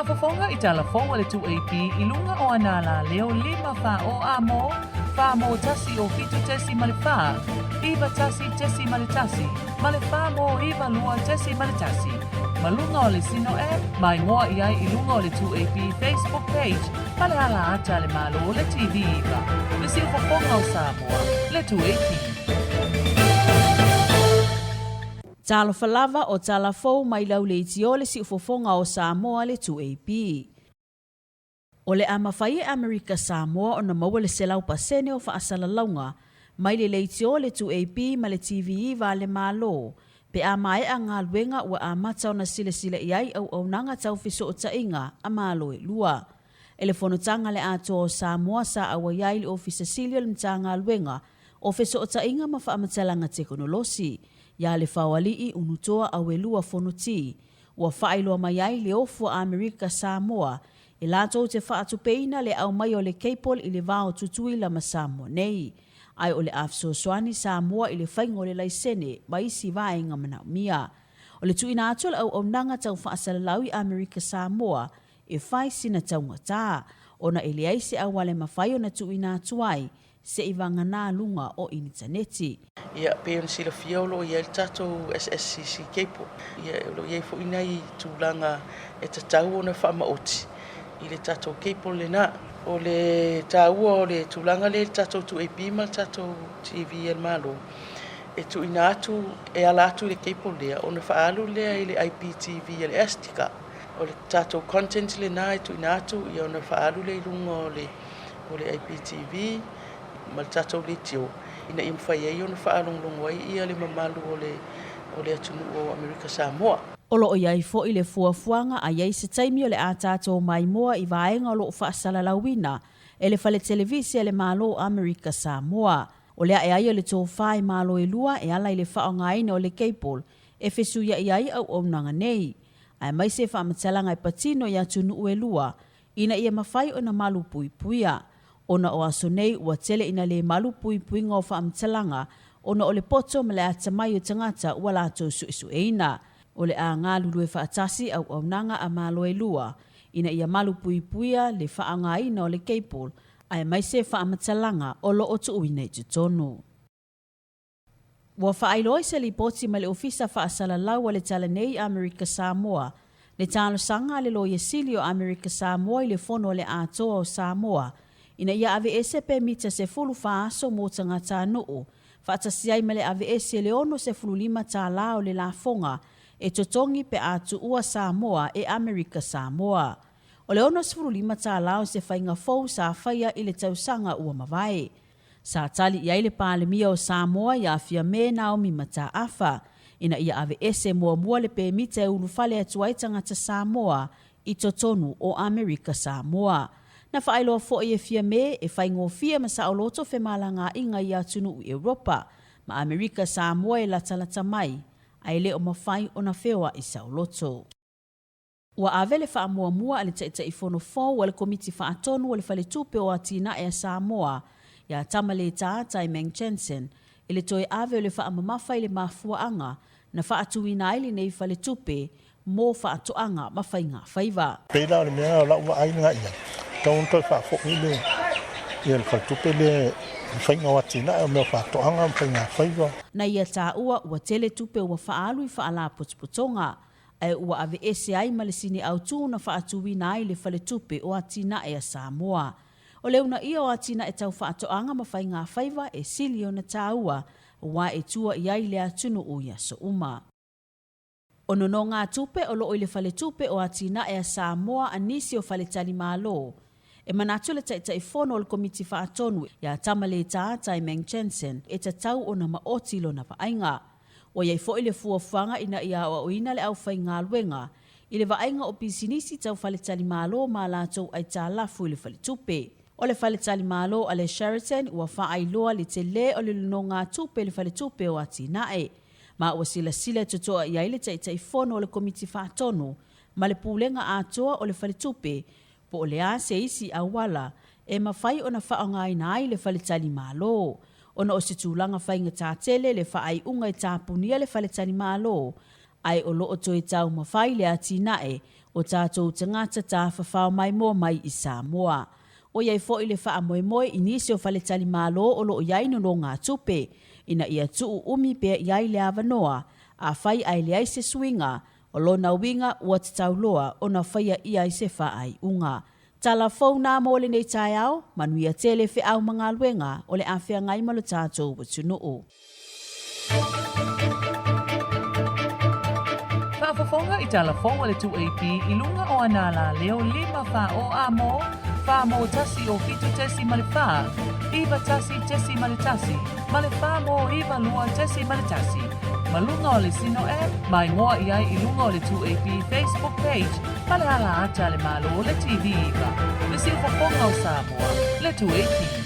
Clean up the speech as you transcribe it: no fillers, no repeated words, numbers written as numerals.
Faafofoga i tala fou a le 2AP i luga o ana alaleo 5 4 o a mo, 4 mo 1 o 7.4, 9 1.1 ma le 4 mo 9 2.1. Ma luga o le Sino App, ma igoa i ai i luga o le 2AP Facebook page ma le ala ata a le Malo le TV 9, le siufofoga o Samoa, le 2AP. Talofa lava o tala fou mai lau leitio le siufofoga o Samoa le 2AP. O le a mafai e Amerika Samoa ona maua le 100% o faasalalauga mai le leitio le 2AP ma le TV 9 a le Malo pe a maea galuega ua amata ona silasila i ai auaunaga tau fesootaiga a Malo e lua. E le fonotaga a le Atoa o Samoa sa auai ai le Ofisa Sili o le Matagaluega o Fesootaiga ma Faamatalaga Tekonolosi, ia Lefaoalii Unutoa Auelua Fonoti, ua faailoa mai ai le ofu a Amerika Samoa e latou te faatupeina le aumai o le cable i le va o Tutuila ma Samoa nei, ae o le a fesoasoani Samoa i le faiga o le laisene ma isi vaega manaomia. O le tuuina atu o le auaunaga tau faasalalau i Amerika Samoa e fai sina taugata, ona e leai se auala e mafai ona tuuina atu ai seʻi vagana luga o initaneti. Ia, pei ona silafia o lo o i ai le tatou SSCC cable. Ia, o lo o i ai foi nai tulaga e tatau ona faamaoti i le tatou cable lena. O le taua o le tulaga lea i le tatou 2AP ma le tatou TV a le Malo, e tuuina atu, e ala atu i le cable lea ona faaalu lea i le IPTV a le Astika. O le tatou content lena e tuuina atu ia ona faaalu lea i luga o le o le IPTV ma le tatou leitio ina ia mafai ai ona faalogologo ai ia le mamalu o le o le atunuu o Amerika Samoa. O lo o i ai foi le fuafuaga a i ai se taimi o le a tatou maimoa i vaega o lo o faasalalauina e le Fale Televise a le Malo o Amerika Samoa. O le ae ai o le tofa i Malo e lua e ala i le faaaogaina o le cable e fesuiai ai auaunaga nei, aemaise faamatalaga e patino i atunuu e lua ina ia mafai ona malu puipuia. Ona o aso nei ua tele ina le malu puipuiga o faamatalaga ona o le poto ma le atamai o tagata ua latou suesueina. O le a galulue faatasi auaunaga a Malo e lua ina ia malu puipuia le faaaogaina o le cable aemaise faamatalaga o lo o tuuina i totonu. Ua faailoa i se lipoti mai le Ofisa Faasalalau a le Tala nei Amerika Samoa le talosaga a le Loia Sili o Amerika Samoa i le Fono a le Atoa o Samoa ina ia aveese pe mita 14 aso mo tagatanuu faatasi ai ma le aveese le 65 tālā o le lafoga e totogi pe a tuua Samoa e Amerika Samoa. O le 65 tālā o se faiga fou sa faia i le tausaga ua mavae. Sa tali i ai le Palemia o Samoa iā Fiamē Naomi Mataafa ina ia aveese muamua le pemita e ulufale atu ai tagata Samoa i totonu o Amerika Samoa. Na faailoa foi e Fiamē e faigofie ma saoloto femalagaaiga i atunuu i Europa ma Amerika Samoa e latalata mai, ae le o mafai ona feoai saoloto. Ua ave le faamuamua a le Taitaifono fou a le Komiti Faatonu o le Faletupe o Atinae a Samoa, iā Tamaletā Taimang Jensen, i le toe ave o le faamamafa i le mafuaaga na faatuina ai lenei faletupe mo faatoaga ma faigafaiva. Pei la o le mea o lau vaai lena i ai, tatau ona toe faafoi le ia le faletupe lea i faiga o atinae o mea o faatoaga ma faigafaiva. Na ia taua ua tele tupe ua faaalu i faalapotopotoga ae ua aveese ai ma le sini autu na faatuina ai le Faletupe o Atinae a Samoa. O le uunaia o atinae tau faatoaga ma faigafaiva e sili ona taua aua e tua i ai le atunuu i aso uma. O nonogatupe o lo o i le Faletupe o Atinae a Samoa a nisi o faletalimalo. E manatu le Taitaifono o le Komiti Faatonu iā Tamaletā Taimang Jensen e tatau ona maoti lona vaaiga. Ua i ai foi le fuafuaga ina ia aoaoina le aufaigaluega i le vaaiga o pisinisi tau faletalimalo ma a latou aitalafu i le faletupe. O le faletalimalo a le Sheraton ua faailoa le tele o le nonogatupe i le faletupe o Atinae, ma ua silasila totoa i ai le Taitaifono o le Komiti Faatonu ma le Pulega atoa o le faletupe po o le a se isi auala e mafai ona faaaogaina ai le faletalimalo. Ona o se tulaga faigata tele le faaiuga e tapunia le faletalimalo, Ae o lo o toe taumafai le atinae o tatou tagata tafafao maimoa mai i Samoa. ʻOiai foi le faamoemoe i nisi o faletalimalo o lo o i ai nonogatupe ina ia tuu umi pea i ai le avanoa, afai ae leai se suiga, o lona uiga ua tatau loa ona faia i ai se faaiuga. Tala fou nā mo lenei taeao, manuia tele feau ma galuega o le a feagai ma lo tatou atunuu. Faafofoga i tala fou a le 2AP i luga o ana alaleo 5 4 o a mo, 4 mo 1 o 7.4, 9 1.1 ma le 4 mo 9 2.1. Ma luga o le Sino App, maimoa i ai i luga o le 2AP Facebook page ma le ala ata a le Malo le TV 9, le siufofoga o Samoa, le 2AP.